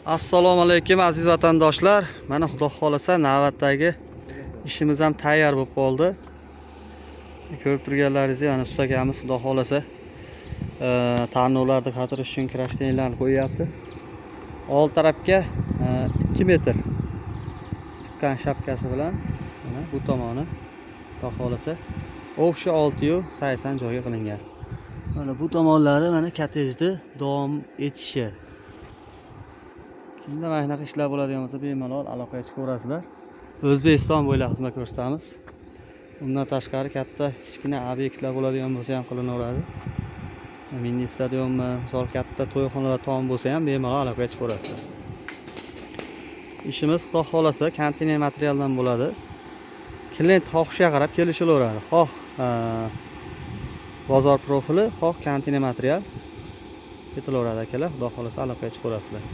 Assalomu alaykum, aziz vatandoshlar. Mana, Xudo xohlasa, navbatdagi ishimiz ham tayyor bo'lib qoldi. Ko'rib turganlaringizdek, mana usta akamiz, Xudo xohlasa, tarnovlarni qatirish uchun кронштейн larni qo'yyapti. Old tarafga 2 metr chiqqan shapkasi bilan, mana bu tomoni, Xudo xohlasa, общий 680 joyga qilingan. Mana bu tomonlari, mana kottejni davom etishi. Kimda mana shunaqa ishlar bo'ladigan bo'lsa, bemalol aloqaga chiqaverasizlar. O'zbekiston bo'ylab xizmat ko'rsatamiz. Undan tashqari, katta, kichkina obyektlar bo'ladigan bo'lsa ham qilinaveradi. Mini stadionmi, misol, katta to'yxonalar tom bo'lsa ham, bemalol aloqaga chiqaverasizlar. Ishimiz, Xudo xohlasa, konteyner materialdan bo'ladi. Klient xohishiga qarab kelishilaveradi. Xoh bozor profili, xoh konteyner material ketilaveradi, akalar. Xudo xohlasa, aloqaga chiqaverasizlar.